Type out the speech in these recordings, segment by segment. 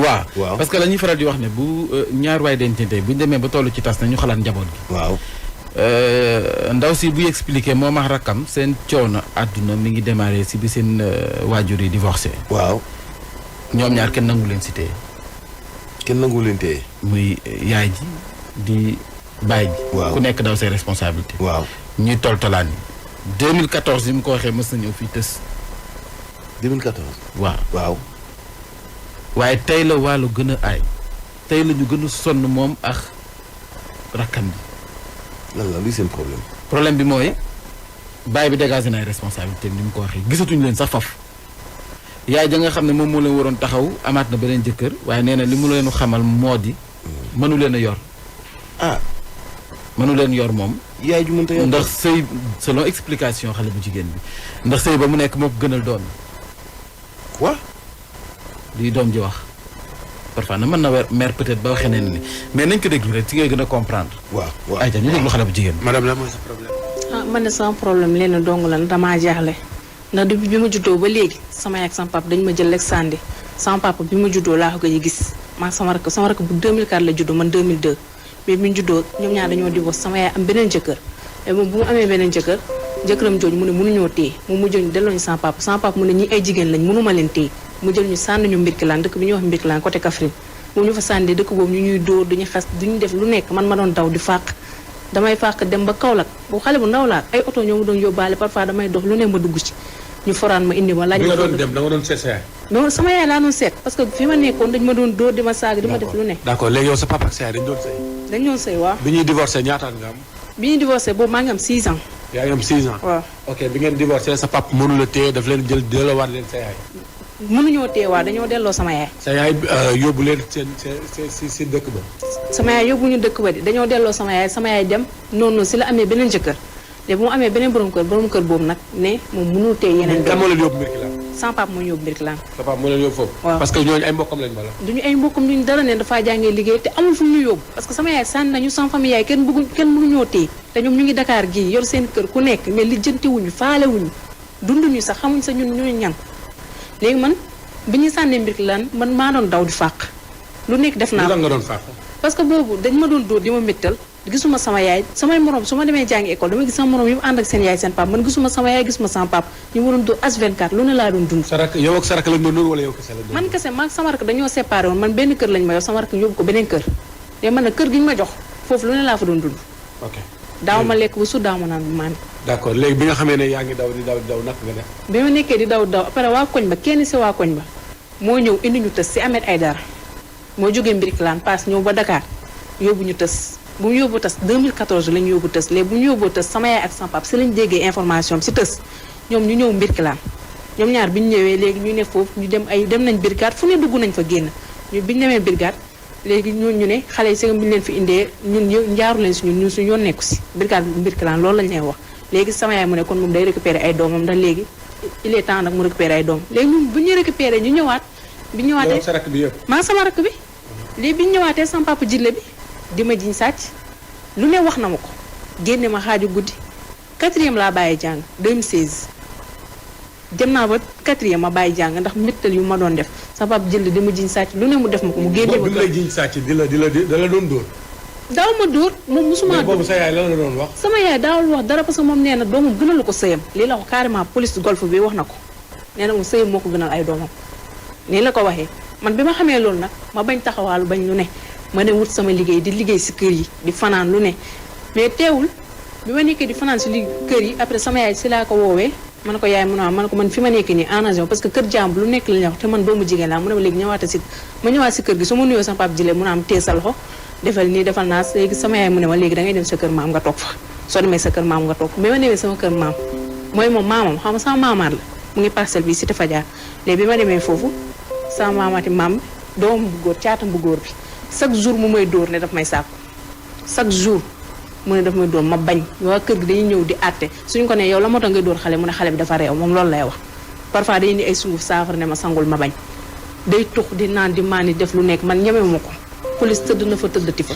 waaw parce que la ñuy faral di wax ne bu ñaar waay dencante bu ñu demee ba toll ci tas na ñu xalaat njaboot gi. waaw. ndaw si buy expliqué moom ak rakkam seen coono àdduna mi ngi démarré si bi seen waajur yi divorcé. waaw. ñoom ñaar kenn nangu leen si téye. kenn nangu leen téye. muy yaay ji di baay ji. waaw ku nekk daw say responsabilité. waaw ñuy toltolaan yi. 2014 yi mu ko waxee mës na ñëw fii tës. 2014. waaw. waaye tey la wàllu gën a aay. tey la ñu gën a sonn moom ak rakkam bi. lan la luy seen problème. problème bi mooy baay bi dégagé na ay responsabilité ni mu ko waxee gisatuñu leen sax faf yaay ja nga xam ne moom moo leen waroon taxaw amaat na beneen jëkkër waaye nee na li mu leen xamal moo di mënu leen a yor. mënu leen yor moom. yaay ju mënta yor ndax sëy selon explication xale bu jigéen bi ndax sëy ba mu nekk moo ko gënal doom. quoi. lii doom ji wax parfois na mën na mère peut-être ba waxee ne ni mais nañ ko déglu rek ci ngay gën a comprendre. waaw ayca ñu déglu xale bu jigéen bi. madame la mooy sa problème. man de sama problème lenn dong la damaa jaaxle ndax depuis bi ma juddoo ba léegi sama yaay ak sama papa dañ ma jël rek sànni sama papa bi ma juddoo laa ko gëj a gis maa sama rakk bu 2004 la juddoo man 2002 mais bi ñu juddoo ñoom ñaar dañoo divorce sama yaay am beneen jëkkër mais moom bu mu amee beneen jëkkëram jooju mu ne mënuñoo téye moom mu jël ñu delloo ñu sama papa mu ne ñi ay jigéen lañ mënuma leen téye mu jël ñu sànni ñu Mbirkilaan dëkk bi ñuy wax Mbirkilaan côté Kaffrine moom ñu fa sànni dëkk boobu ñu ñuy dóor duñu xas duñu def lu nekk man ma doon daw di fàq damay fàq dem ba Kaolack bu xale bu ndaw laa ay oto ñoo ma doon yóbbaale parfois damay dox lu ne ma dugg ci ñu foraan ma indi ma laaj. bi nga doon dem da nga doon seet sa yaay. non sama yaay laa doon seet parce que fi ma nekkoon dañ ma doon dóor di ma saag di ma def lu ne. d'accord léegi yow sa papa ak sa yaay dañ doon sëy. dañ doon sëy waaw. bi ñuy divorcé ñaataat nga am. bi ñuy divorcé boobu maa ngi am 6 ans. yaa ngi am 6 ans. waaw ok bi ngeen divorcé sa papa mënu la téye daf leen jël delloowaat leen sa yaay. mënuñoo teewaa dañoo delloo sama yaay. sa yaay yóbbu leen si dëkk ba. sama yaay yóbbu ñu dëkk ba di dañoo delloo sama yaay dem noonu si la amee beneen jëkkër te bu mu amee beneen borom kër boobu nag ne moom mënul tee yeneen. kan moo leen yóbbu Mbirkilaan. sama papa moo ñu yóbbu Mbirkilaan. sa papa moo leen yóbbu foofu. waaw parce que ñooñu ay mbokkam lañ bala. duñu ay mbokkam duñu dara ne dafaa jàngee liggéey te amul fu ñu yóbbu parce que sama yaay sànni nañu sama famille yaay kenn mënuñoo téye te ñoom ñu ngi Dakar gii yor seen kër ku nekk mais lijjantiwuñu faalewuñu dunduñu sax xamuñ sa ñun ñooy ñan léegi man bi ñuy sànnee Mbirkilaan man maa doon daw di fàq lu nekk def naa lu nga doon fàq. parce que boobu dañ ma doon dóor di ma méttal gisuma sama yaay samay morom su ma demee jàngi école dama gis sama morom yi mu ànd ak seen yaay seen pap man gisuma sama yaay gisuma sama pap ñu ma doon dóor H24 lu ne laa doon dund. sa rakk yow ak sa rakk lañ doon dóor wala yow kese la doon. man kese maag sama rakk dañoo séparé woon man benn kër lañ ma yor sama rakk yóbbu ko beneen kër te man nag kër gi ñu ma jox foofu lu ne laa fa doon dund. ok daaw ma lekk ba su daaw ma naan bu maan. d'accord léegi bi nga xamee ne yaa ngi daw di daw naka nga def. bi ma nekkee di daw après waa koñ ba kenn si waa koñ ba moo ñëw indi ñu tës si Ahmed Aïdara moo jógee Mbirkilaan paas ñëw ba Dakar yóbbu ñu tës bu ñu yóbbu tës 2014 la ñu yóbbu tës léegi bu ñu yóbboo tës sama yaay ak sama pap si lañ déggee information si tës ñoom ñu ñëw Mbirkilaan ñoom ñaar bi ñu ñëwee léegi ñu ne foofu ñu dem nañ brigade fu ne dugg nañ fa génn ñu bi ñu demee brigade léegi ñu ne xale yi si bi ñu leen fi indee ñun njaaru leen si ñun suñu yoon nekku si brigade Mbirkilaan loolu lañ leen wax léegi sama yaay mu ne kon moom day récupérer ay doomam ndax léegi il est temps nag mu récupérer ay doom léegi ñun bu ñu récupérer ñu ñëwaat bi ñu ñëwaatee sa rakk bi yëpp. maa sama rakk bi léegi bi ñu ñëwaatee sama papa jille bi di ma jiñ sàcc lu ne wax na ma ko génne ma xaaju guddi 4e laa bàyyi jàng 2016 dem naa ba 4e ma bàyyi jàng ndax méttal yu ma doon def sama papa jille di ma jiñ sàcc lu ne mu def ma ko mu génne ma bi lay jiñ sàcc di la doon dóor. daaw ma dóor moom musuma dóor boobu sa yaay lan la doon wax. sama yaay daawul wax dara parce que moom nee na doomam gënalu ko sëyam lii la wax carrément police golf bi wax na ko nee na moom sëyam moo ko gënal ay doomam nii la ko waxee man bi ma xamee loolu nag ma bañ taxawaalu bañ lu ne ma ne wut sama liggéey di liggéey si kër yi di fanaan lu ne mais teewul bi ma nekkee di fanaan si kër yi après sama yaay si laa ko woowee ma ne ko yaay mun a ma ne ko man fi ma nekk nii arrangé parce que kër jàmbur lu nekk la ñu wax te man doomu jigéen laa mu ne ma léegi ñëwaat si kër gi su ma nuyoo sama papa jile mun a am téye sa loxo defal nii defal naa léegi sama yaay mu ne ma léegi da ngay dem sa kër maam nga toog fa soo demee sa kër maam nga toog bi ma demee sama kër maam mooy moom maamam xam nga sama maamaat la mu ngi parcelle bi Cité Fadia léegi bi ma demee foofu sama maamaati maam doomam bu góor caatam bu góor bi chaque jour mu may dóor ne daf may sàkku chaque jour mu ne daf may dóor ma bañ waa kër gi dañuy ñëw di àtte suñu ko ne yow la moo tax ngay dóor xale mu ne xale bi dafa réew moom loolu lay wax parfois dañuy indi ay sunguf saafara ne ma sangul ma bañ day tux di naan di maani def lu nekk man ñemewuma ko police tëdd na fa tëddati fa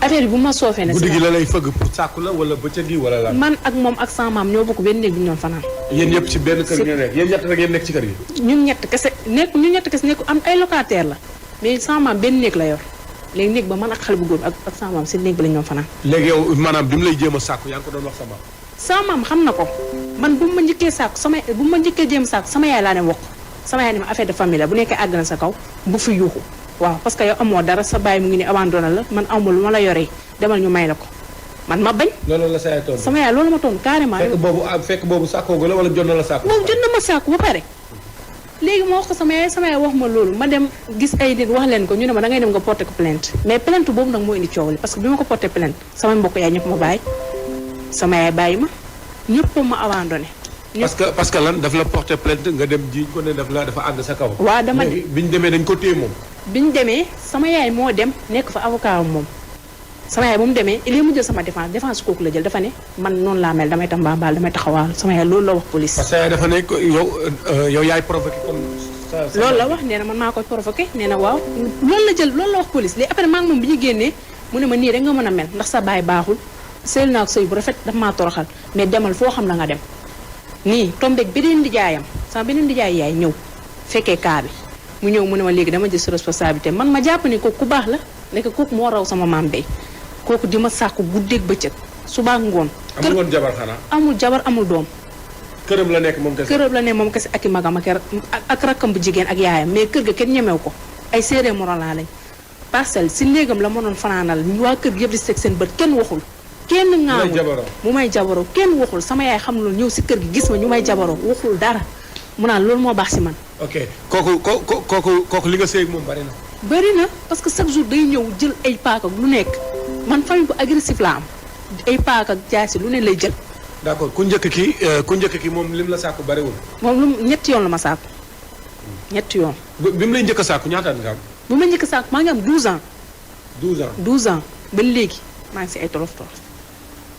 affaire bi bu ma soofee ne guddi gi la lay fëgg pour sàkku la wala bëccëg gi wala la. man ak moom ak sama maam ñoo bokk benn néeg bi ñu doon fanaan. yéen ñëpp ci benn kër gi ngeen nekk yéen ñett rek ngeen nekk ci kër gi. ñun ñett kese nekk am ay locataire la mais sama maam benn néeg la yor léegi néeg ba man ak xale bu góor ak sama maam si néeg ba la ñoom fanaan. léegi yow maanaam bi mu lay jéem a sàkku yaa ngi ko doon wax sama. sama maam xam na ko man bu ma njëkkee sàkku bu ma njëkkee jéem sàkku sama yaay laa dem wax sama yaay ni ma affaire de famille la bu nekkee àgg na sa kaw bu fi yuuxu waaw parce que yow amoo dara sa baay mu ngi ni abandonné la man amul lu ma la yoree demal ñu may la ko man ma bañ. loolu la sa yaay toon sama yaay loolu ma toon carrément. fekk boobu sàkkoo la wala jot na la sàkku. boobu jot na ma sàkku ba pare léegi ma wax ko sama yaay wax ma loolu ma dem gis ay nit wax leen ko ñu ne ma dangay dem nga porté ko plainte mais plainte boobu nag moo indi coow li parce que bi ma ko porté plainte sama mbokk yaay ñëpp ma bàyyi sama yaay bàyyi ma ñëpp ma abandonné. parce que lan daf la porté plainte nga dem jiiñ ko ne dafa àgg sa kaw. waaw dama léegi bi ñu demee dañ ko téye moom. bi ñu demee sama yaay moo dem nekk fa avocat moom sama yaay bu mu demee il est mu jël sama défense kooku la jël dafa ne man noonu laa mel damay tambaambaal damay taxawaal sama yaay loolu la wax police. parce que yaay dafa ne yow yaay provoqué comme ça. loolu la wax nee na man maa ko provoqué nee na waaw loolu la wax police léegi après maa ngi moom bi ñu génnee mu ne ma nii rek nga mën a mel ndax sa baay baaxul sëy naa ko sëy bu rafet dafa maa toroxal mais demal foo xam la nga dem nii tombeeg beneen ndijaayam sama beneen ndijaay yaay ñëw fekkee kaa bi mu ñëw mu ne ma léegi dama jël sa responsabilité man ma jàpp ni kooku ku baax la nekk kooku moo raw sama maam day kooku di ma sàkku guddeeg bëccëg suba ak ngoon. amul woon jabar xanaa. amul jabar amul doom. këram la nekk moom kese. këram la ne moom kese ak i magam ak rakkam bu jigéen ak yaayam mais kër ga kenn ñemew ko ay séeréer morolan lañ parcelle si néegam la mënoon fanaanal waa kër gi yëpp di teg seen bët kenn waxul. kenn ŋaawul mu may jabaroo kenn waxul sama yaay xam loolu ñëw si kër gi gis ma ñu may jabaroo waxul dara mu naan loolu moo baax si man. ok kooku li nga sëy ak moom bari na. bari na parce que chaque jour day ñëw jël ay paaka lu nekk man famille bu agressif la am ay paaka jaasi lu ne lay jël. d'accord ku njëkk ki moom lim la sàkku bariwul. moom lu ñetti yoon la ma sàkku ñetti yoon. bi mu lay njëkk a sàkku ñaata nga am. bu ma njëkk a sàkku maa ngi am 12 ans. 12 ans ba léegi maa ngi si ay tolof tolof.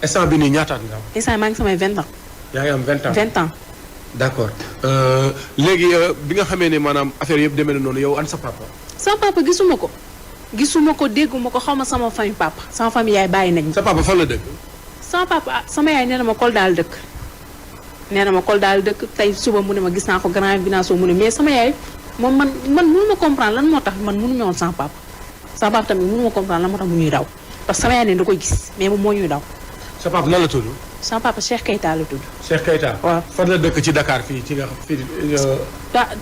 instant bi nii ñaata nga am. instant maa ngi samay 20 ans. yaa ngi am 20 ans 20 ans. d'accord léegi bi nga xamee ne maanaam affaire yëpp demee na noonu yow an sa papa. sama papa gisuma ko dégguma ko xaw ma sama famille papa sama famille yaay bàyyi nañ. sa papa fan la dëkk. sama papa sama yaay nee na ma Kolda la dëkk. nee na ma Kolda la dëkk tey suba mu ne ma gis naa ko grand binaaso mu ne mais sama yaay moom man mënu ma comprendre lan moo tax man mënu ma woon sama papa. sama papa tamit mënu ma comprendre lan moo tax mu ñuy daw parce que sama yaay ne da koy gis mais moom moo ñuy daw. sa papa nan la tudd. sama papa Cheikh Keita la tudd. Cheikh Keita. waaw fan la dëkk ci Dakar fii ci nga fii.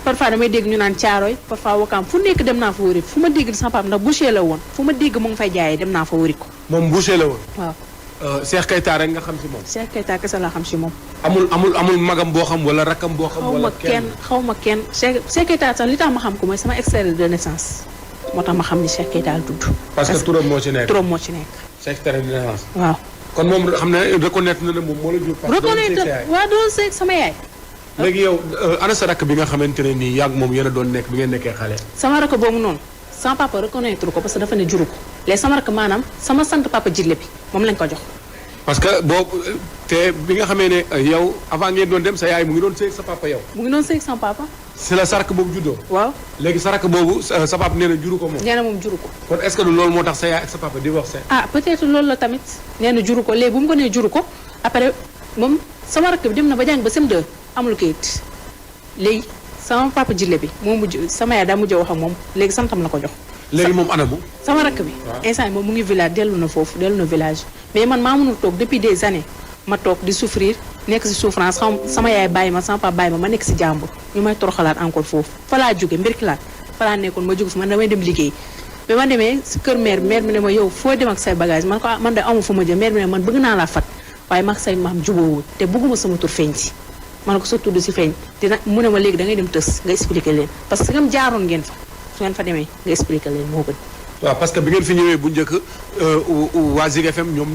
parfois damay dégg ñu naan Thiaroye parfois Wakaam fu nekk dem naa fa wëri fu ma dégg sama papa ndax boucher la woon fu ma dégg mu ngi fay jaayee dem naa fa wëri ko. moom boucher la woon. waaw. Cheikh Keita rek nga xam si moom. Cheikh Keita kese laa xam si moom. amul magam boo xam wala rakkam boo xam. wala xaw ma kenn Cheikh Keita sax li tax ma xam ko mooy sama extrait de naissance moo tax ma xam ni Cheikh Keita la tudd. parce que turam moo ci nekk. turam moo ci nekk. sa extrait de naissance. waaw. kon moom xam ne reconnaître na ne moom moo la jur. parce que doon sëy sama yaay. léegi yow ana sa rakk bi nga xamante ne nii yàgg moom yéen a doon nekk bi ngeen nekkee xale. sama rakk boobu noonu sama papa reconnaître ko parce que dafa ne juru ko léegi sama rakk maanaam sama sant papa Jille bi moom lañ ko jox. parce que boobu te bi nga xamee ne yow avant ngeen doon dem sa yaay mu ngi doon sëy sa papa yow. mu ngi doon sëy sama papa. c'est la sa rakk boobu juddoo. waaw léegi sa rakk boobu sa papa nee na juru ko moom. nee na moom juru ko. kon est-ce que loolu moo tax sa yaay ak sa papa divorcé. ah peut-être loolu la tamit nee na juru ko léegi bu mu ko nee juru ko après moom sama rakk bi dem na ba jàng ba CM2 amul kayit léegi sama papa Jille bi moo mujj sama yaay daa mujj wax ak moom léegi santam la ko jox. léegi moom anamu. sama rakk bi. waaw instant yi moom mu ngi village dellu na foofu dellu na village mais man maa mënul toog depuis des années ma toog di souffrir nekk si souffrance xam sama yaay bàyyi ma sama papa bàyyi ma nekk si jàmbur ñu may toroxalaat encore foofu fa laa jóge mbirkilaat fa laa nekkoon ma jóge fi man damay dem liggéey ba ma demee si kër mère bi ne ma yow foo dem ak say bagage man ko man de amu fu ma jëm mère bi ne man bëgg naa laa fat waaye mag say maam jubóowul te bëgguma sama tur feeñ si man ko sa tudd si feeñ dina mu ne ma léegi da ngay dem tës nga expliquer leen parce que ngam jaaroon ngeen fa su ngeen fa demee nga expliquer leen moo gën. waaw parce que bi ngeen fi ñëwee bu njëkk waa Zik FM ñoom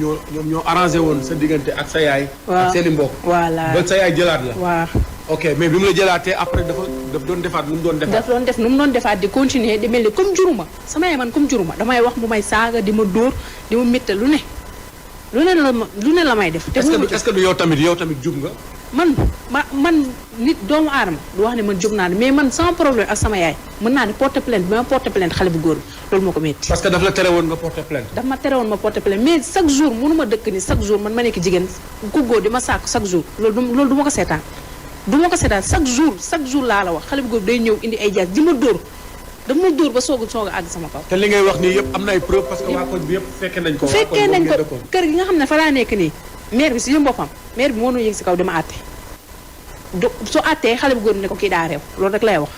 ñoo arrangé woon sa diggante ak sa yaay. ak seen i mbokk. voilà ba sa yaay jëlaat la. waaw. ok mais bi mu la jëlaatee après daf doon defaat lu mu doon defaat. daf doon def nu mu doon defaat di continuer di mel ni comme juruma sama yaay man comme juruma damay wax mu may saaga di ma dóor di ma métta lu ne la may def. te est-ce que du yow tamit jub nga. man nit doomu aadama du wax ne man jub naa ne mais man sama problème ak sama yaay mën naa ne porter plainte bi ma porter plainte xale bu góor bi loolu moo ko métti. parce que daf la tere woon nga porter plainte. daf ma tere woon ma porter plainte mais chaque jour mënu ma dëkk ni chaque jour man ma nekk jigéen ku góor di ma sàkku chaque jour loolu du ma ko seetaan chaque jour laa la wax xale bu góor day ñëw indi ay jaas di ma dóor dama ma dóor ba soog a àgg sama kaw. te li ngay wax nii yëpp am na ay preuve parce que waa koñ bi yëpp fekkee nañ ko. fekkee nañ ko kër gi nga xam ne fa laa nekk nii maire bi si jëm boppam maire bi moo nu yëg si kaw dama àtte su àttee xale bu góor ne ko kii daa réew loolu rek lay wax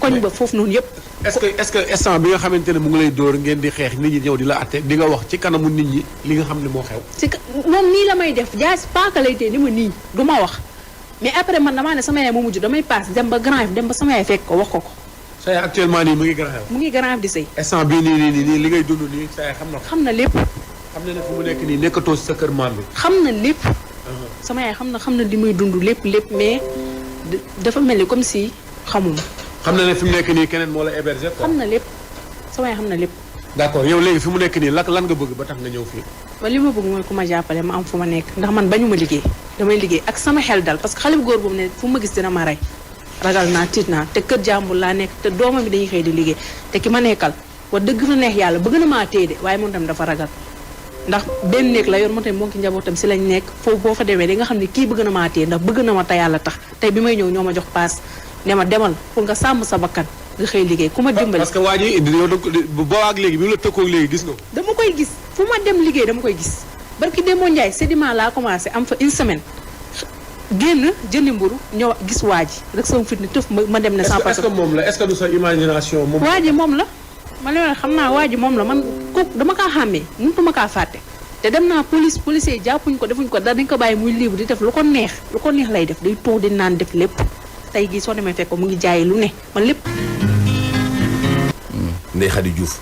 koñ ba foofu noonu yëpp. est-ce que instant bi nga xamante ne mu ngi lay dóor ngeen di xeex nit ñi ñëw di la àtte di nga wax ci kanamu nit ñi li nga xam ne moo xew. moom nii la may def jaay paaka lay tee ni ma nii du ma wax mais après man damaa ne sama yaay moo mujj damay paas dem ba Grand Yoff dem ba sama yaay fekk ko wax ko. sa yaay actuellement nii mu ngi Grand Yoff. mu ngi Grand Yoff di sëy. instant bii nii li ngay dund nii sa yaay xam na ko. xam na lépp. xam na ne fu mu nekk nii nekkatoo si sa kër maam bi. xam na lépp. sama yaay xam na li muy dund lépp mais dafa mel ni comme si xamuma. xam na ne fi mu nekk nii keneen moo la héberger quoi. xam na lépp sama yaay xam na lépp. d'accord yow léegi fi mu nekk nii lan nga bëgg ba tax nga ñëw fii. ba li ma bëgg mooy ku ma jàppale ma am fu ma nekk ndax man bañu ma liggéey damay liggéey ak sama xel dal parce que xale bu góor boobu ne fu ma gis dina ma rey ragal naa tiit naa te kër jàmbur laa nekk te doomam bi dañuy xëy di liggéey te ki ma nekkal wax dëgg fa neex yàlla bëgg na maa téye de waaye moom tam dafa ragal ndax benn néeg la yor moo tamit moo ki njabootam si lañ nekk foofu boo fa demee di nga xam ne kii bëgg na maa téye ndax bëgg na ma te yàlla tax tey bi may ñëw ñoo ma jox paas ne ma demal pour nga sàmm sa bakkan nga xëy liggéey ku ma dimbali. parce que waa ji indi yow boo ak léegi bi mu la tëkkoog léegi gis nga ko. dama koy gis fu ma dem liggéey dama koy gis barki Demba Ndiaye sédiment laa commencé am fa une semaine génn jëndi mburu ñëw gis waa ji rek sama fit ni tëf ma dem ne. est-ce que moom la est-ce que du sa imagination moom. waa ji moom la ma leen xam naa waa ji moom la man kooku dama kaa xàmmee mënutuma kaa fàtte te dem naa policier yi jàppuñ ko defuñ ko dara dañ ko bàyyi muy libre di def lu ko neex lay def day toog di naan def lépp tey gii soo demee fekk ko mu ngi jaay lu ne man lépp. Ndeye Khady Diouf.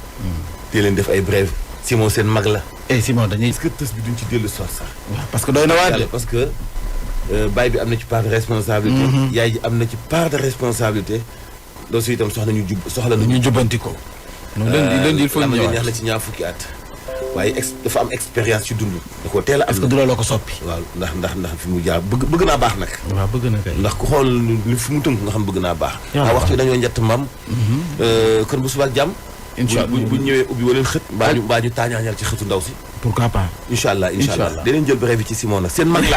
te leen def ay brève Simon seen mag la. Simon dañuy. est-ce que tës bi duñ ci dellu soir sax. waaw parce que doy na waar de. parce que baay bi am na ci part de responsabilité. yaay ji am na ci part de responsabilité. loolu su itam soxla nañu jubbanti ko. non leen il faut ñu ñëwaat neex na ci ñaar fukki at. waaye dafa am expérience ci dund. da koo teel a am est-ce que du looloo ko soppi. waaw ndax fi mu jaar bëgg naa baax nag. waaw bëgg na kay. ndax ku xool li fi mu tënk nga xam bëgg naa baax. waaw waxtu bi dañoo njett mam. kon bu subaak jàmm. incha allah bu ñëwee ubbi waleen xët. mbaa ñu taañaañal ci xëtu ndaw si. pourquoi pas. incha allah dinañ jël brève bi ci Simon nag seen mag la.